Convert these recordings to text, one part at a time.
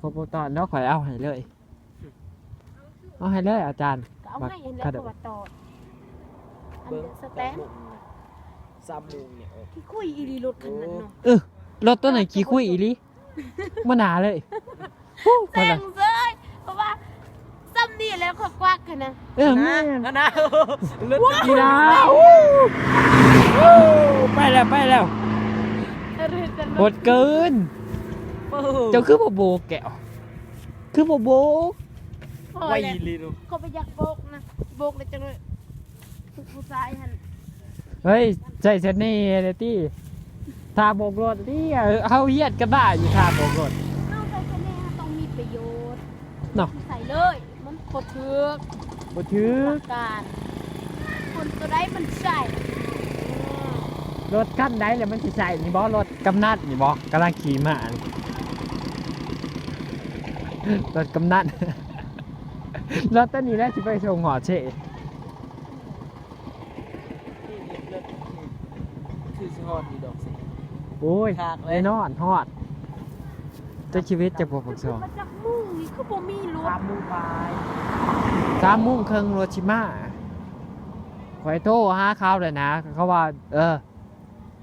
ຄົບວົງຈອນເນາະ ຂ້ອຍເອົາໃຫ້ເລີຍ ເອົາໃຫ້ເລີຍອາຈານ ກໍເອົາໃຫ້ຫັ້ນແຫຼະ ບັກຂະໂດດ ເພາະວ່າຕອດ ອັນ ເບິ່ງ ເດີສະແຕມ ສາມໂມງນີ້ອອກ ຂີ້ຄຸຍອີ່ຫຼີລົດຄັນນັ້ນເນາະ ເອີ ລົດຕົວນັ້ນຂີ້ຄຸຍອີ່ຫຼີ ບໍ່ໜ້າເລີຍ ໂອ້ ແຊງເຊີຍ ເພາະວ່າສ່ຳນີ້ແຫຼະຂ້ອຍກວັກຫັ້ນນະ ເອີ ແມ່ນ ຫັ້ນນະ ລົດ ນີ້ນະ ໂອ້ ໄປແລ້ວ ໄປແລ້ວ ໂຫດເກີນ ໂອ້ ເຈົ້າຄືບໍ່ໂບກແກ້ວ ຄືບໍ່ໂບກ ພໍແລ້ວ ໄວອີ່ຫຼີເນາະ ຂ້ອຍບໍ່ຢາກໂບກນະ ໂບກແລ້ວຈັ່ງ ຜູ້ຊາຍຫັ້ນ ເຮີຍ ໃສ່ສະເໜ່ແດ່ຕິ ທ່າໂບກລົດຕິ ເຮົາຮຽນກັນມາຢູ່ທ່າໂບກລົດ ເຮົາໃສ່ສະເໜ່ ເຮົາຕ້ອງມີປະໂຫຍດ ເນາະ ໃສ່ເລີຍ ມັນບໍ່ຖືກ ບໍ່ຖືກ ຫຼັກການ ຄົນຕົວໃດມັນໃສ່ ລົດຄັນໃດລະມັນຊິໃສ່ນີ້ບໍ ລົດກຳນັນນີ້ບໍ ກຳລັງຂີ່ມາ ລົດກຳນັນ ລົດຕົວນີ້ແຫຼະຊິໄປສົ່ງຮອດເຊ. ຄືຊິຮອດຢູ່ດອກຊິ ໂອ້ຍ ຄັກເລີຍ ແນ່ນອນຮອດ ຈັກຊີວິດຈັກບໍ່ປາກຊ່ອງ ມາຈັກໂມງນີ້ຄືບໍ່ມີລົດ ສາມໂມງປາຍ ສາມໂມງເຄິ່ງລົດຊິມາ ຂ້ອຍໂທຫາເຂົາແລ້ວນະ ເຂົາວ່າ ເອີ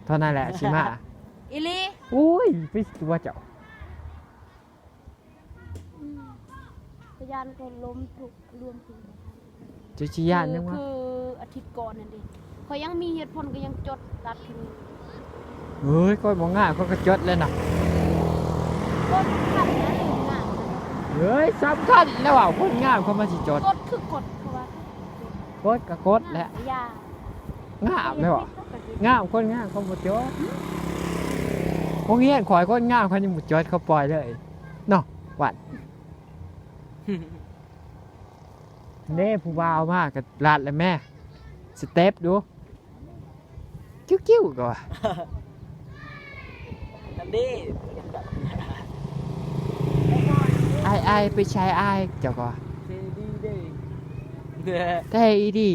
ເທົ່ານັ້ນແຫຼະຊິມາ ອີ່ຫຼີ ໂອ້ຍ ໄປຕົວະເຈົ້າ ອືມ ພະຍານກໍລົມທຸກລວມທຸກ ເຈົ້າຊິຢ້ານຫຍັງວະ ຄື ຄືອາທິດກ່ອນນັ້ນເດ ຂ້ອຍຍັງມີເຫດຜົນກໍຍັງຈົດຕັດຂຶ້ນ ເຮີ້ຍ ຂ້ອຍບໍ່ງາມ ຂ້ອຍກໍຈົດແລ້ວນະ ຄົນງາມນະ ເຮີ້ຍ ສຳຄັນແລ້ວເວົ້າ ຄົນງາມເຂົາມາຊິຈົດ ກົດຄືກົດ ເພາະວ່າກົດກໍກົດແຫຼະ ງາມແລ້ວເວົ້າ ງາມ ຄົນງາມເຂົາບໍ່ຈົດ ໂຮງຮຽນຂ້ອຍຄົນງາມເຂົາຍັງບໍ່ຈົດ ເຂົາປ່ອຍເລີຍ ເນາະ ວັດ ເດ້ ຜູ້ບ່າວມາກໍລັດແລ້ວແມ້ ສະເຕັບດູ ຄິ້ວໆ ກໍວ່າ ນັ້ນເດ້ ອ້າຍໆ ໄປໃສອ້າຍ ເຈົ້າກໍວ່າ ເສລີເດ້ ແທ້ອີ່ດີ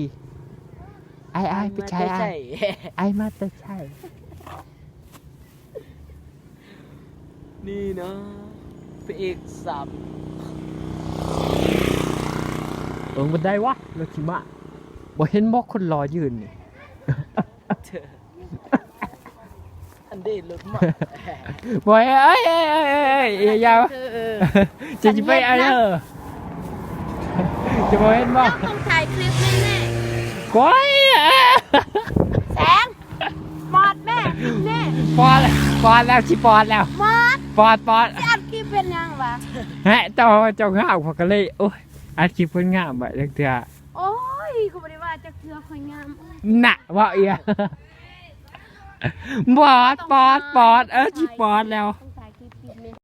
ອ້າຍໆ ໄປໃສອ້າຍ ອ້າຍມາແຕ່ໃສ. ນີ້ນະ ພະເອກສາມ ເບິ່ງບໍ່ໄດ້ວະ ລົດຂີ້ໝ້າ ບໍ່ເຫັນບໍ່ຄົນລໍຢືນນີ້ ອັນເດລົດໝ້າ ບໍ່ ເອີຍ ເອີຍ ເອີຍ ເອີຍ ເອີຍ ຢ່າ ເອີ ຈະ ຈະໄປອັນເດີ ຈະບໍ່ເຫັນບໍ່ ເຈົ້າຕ້ອງຖ່າຍຄລິບນີ້ແນ່ ໂອ້ຍ ແສງ ປອດແມ່ ແມ່ ປອດ ປອດແລ້ວ ຊິປອດແລ້ວ ມອດ ປອດ ປອດ ຊິອັດຄລິບເຮັດຫຍັງວະ ແຮະ ເຈົ້າ ເຈົ້າງາມ ຂ້ອຍກໍເລີຍ ໂອ້ຍ ອັດຄລິບເພິ່ນງາມໄວ້ຈັກເທື່ອ ໂອ້ຍ ຂ້ອຍບໍ່ໄດ້ວ່າຈັກເທື່ອ ຂ້ອຍງາມ ນະ ເວົ້າອີກ ປອດ ປອດ ປອດ ເອີ ຊິປອດແລ້ວ ຕ້ອງຖ່າຍຄລິບ ຄລິບນີ້